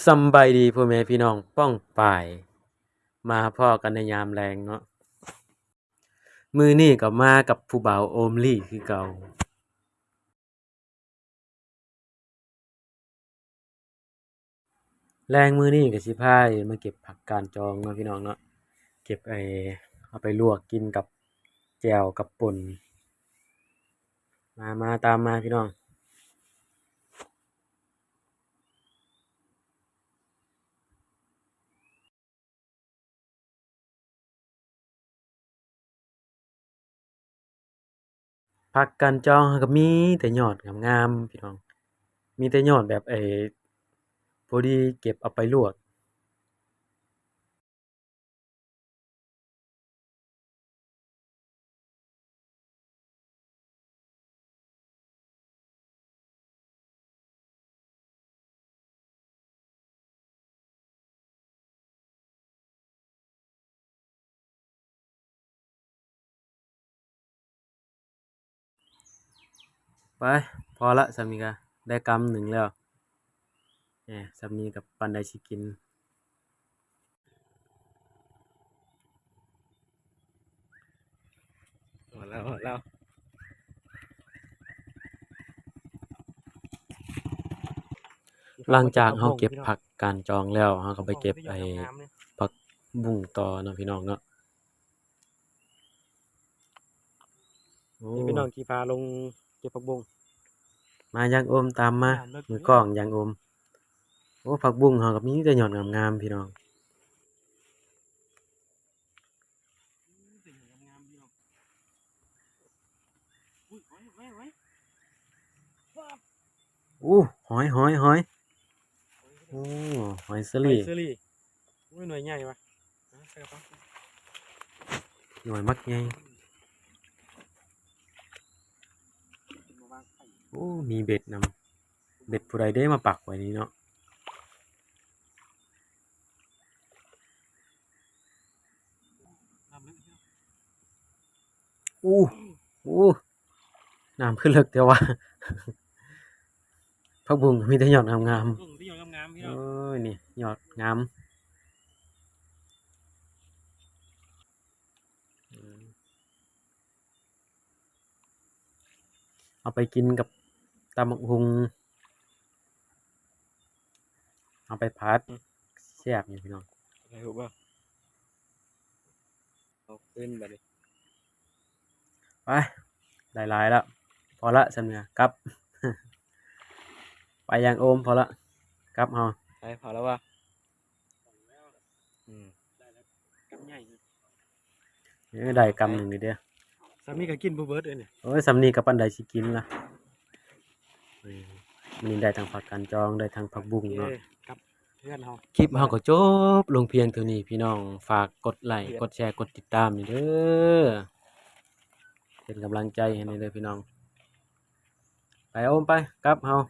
ສຳບາຍດີພໍ່ແມ່ພີ່ນ້ອງປ້ອງປາຍ ມາພໍ້ກັນໃນຍາມແລງເນາະ. ມື້ນີ້ກໍມາກັບຜູ້ບ່າວໂອມລີຄືເກົ່າ. ແລງມື້ນີ້ກໍຊິພາມາເກັບຜັກກາດຈອງເນາະພີ່ນ້ອງເນາະ, ເກັບໄອ້ເອົາໄປລວກກິນກັບແຈ່ວກັບປົ່ນ. ມາ ມາ ຕາມມາພີ່ນ້ອງ. ຜັກກາດຈອງເຮົາກໍມີແຕ່ຍອດງາມໆ ພີ່ນ້ອງ, ມີແຕ່ຍອດແບບ ເອີ ພໍດີເກັບເອົາໄປລວກ. ໄປ ພໍລະ ສ່ຳນີ້ກະໄດ້ກຳໜຶ່ງແລ້ວ. ແໝ່ ສ່ຳນີ້ກະປານໃດຊິກິນ. ພໍແລ້ວ ພໍແລ້ວ. ຫຼັງຈາກເຮົາເກັບຜັກກາດຈອງແລ້ວ ເຮົາກໍໄປເກັບໄອ້ຜັກບຸ້ງຕໍ່ເນາະ ພີ່ນ້ອງເນາະ. ໂອ້ ນີ້ພີ່ນ້ອງ ຊິພາລົງເກັບຜັກບຸ້ງ. ມາ ຢາງໂອມ ຕາມມາ. ມືກ້ອງ ຢາງໂອມ. ໂອ້ ຜັກບຸ້ງເຮົາກໍມີແຕ່ຍອດງາມໆ ພີ່ນ້ອງ. ໂອ້ ຫອຍ ຫອຍ ຫອຍ. ໂອ້ ຫອຍເຊີຣີ. ຫອຍເຊີຣີ. ໂອ້ຍ ໜ່ວຍໃຫຍ່ຫວະ. ເອົາໃສ່ກະເປົາ. ໜ່ວຍບັກໃຫຍ່. ໂອ້ ມີເບັດນຳ. ເບັດຜູ້ໃດເດ້ມາປັກໄວ້ນີ້ເນາະ. ໂອ້ ໂອ້ ນ້ຳຄືເລິກແທ້ວະ. ຜັກບຸ້ງມີແຕ່ຍອດງາມໆ. ເອີ ມີແຕ່ຍອດງາມໆ ພີ່ນ້ອງ. ໂອ້ຍ ນີ້ຍອດງາມ. ເອົາໄປກິນກັບຕຳບັກຫຸ່ງ, ເອົາໄປຜັດ. ອືມ ແຊບຢູ່ ພີ່ນ້ອງ. ໄດ້ຮູ້ບໍ່? ເອົາຄືນບາດນີ້. ໄປ ໄດ້ຫຼາຍແລ້ວ. ພໍລະ ສ່ຳນີ້ ກັບ. ໄປ ຢາງໂອມ, ພໍລະ ກັບເຮົາ. ໄປ ພໍລະວ່າ. ອືມ ກຳໃຫຍ່. ເອີ ໄດ້ກຳໜຶ່ງນີ້ເດ້. ສ່ຳນີ້ກໍກິນບໍ່ເບິດເດ້ນີ້. ໂອ້ຍ ສ່ຳນີ້ກໍປານໃດຊິກິນລະ. ເອີ ມື້ນີ້ໄດ້ທັງຜັກກາດຈອງ ໄດ້ທັງຜັກບຸ້ງເນາະ. ໂອເຄ ກັບເຮືອນເຮົາ. ຄລິບເຮົາກໍຈົບລົງພຽງເທົ່ານີ້ ພີ່ນ້ອງ. ຝາກກົດໄລ ກົດແຊ ກົດຕິດຕາມນີ້ເດີ. ເປັນກຳລັງໃຈໃຫ້ແດ່ເດີ ພີ່ນ້ອງ. ໄປ ໂອມ ໄປ ກັບເຮົາ.